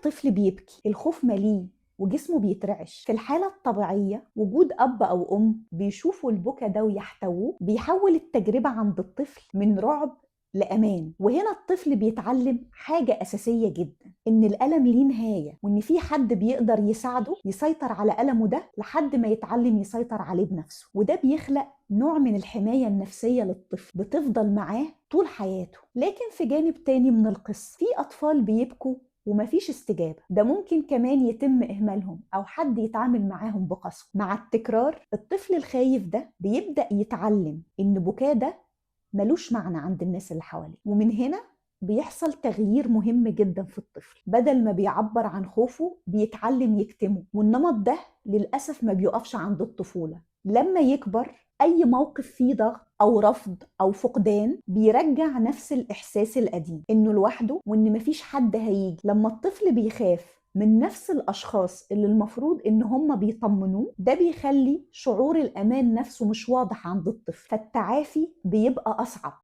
طفل بيبكي، الخوف مليء وجسمه بيترعش. في الحالة الطبيعية وجود أب أو أم بيشوفوا البكا ده ويحتووه بيحول التجربة عند الطفل من رعب لأمان. وهنا الطفل بيتعلم حاجة أساسية جدا، إن الألم ليه نهاية، وإن في حد بيقدر يساعده يسيطر على ألمه ده لحد ما يتعلم يسيطر عليه بنفسه. وده بيخلق نوع من الحماية النفسية للطفل بتفضل معاه طول حياته. لكن في جانب تاني من القصة، في أطفال بيبكوا ومفيش استجابة، ده ممكن كمان يتم إهمالهم أو حد يتعامل معاهم بقسوة. مع التكرار الطفل الخايف ده بيبدأ يتعلم إن بكاه ده ملوش معنى عند الناس اللي حواليه، ومن هنا بيحصل تغيير مهم جدا في الطفل. بدل ما بيعبر عن خوفه بيتعلم يكتمه، والنمط ده للأسف ما بيقفش عند الطفولة. لما يكبر أي موقف فيه ضغط أو رفض أو فقدان بيرجع نفس الإحساس القديم، إنه لوحده وإن مفيش حد هيجي. لما الطفل بيخاف من نفس الأشخاص اللي المفروض إن هم بيطمنوه، ده بيخلي شعور الأمان نفسه مش واضح عند الطفل، فالتعافي بيبقى أصعب.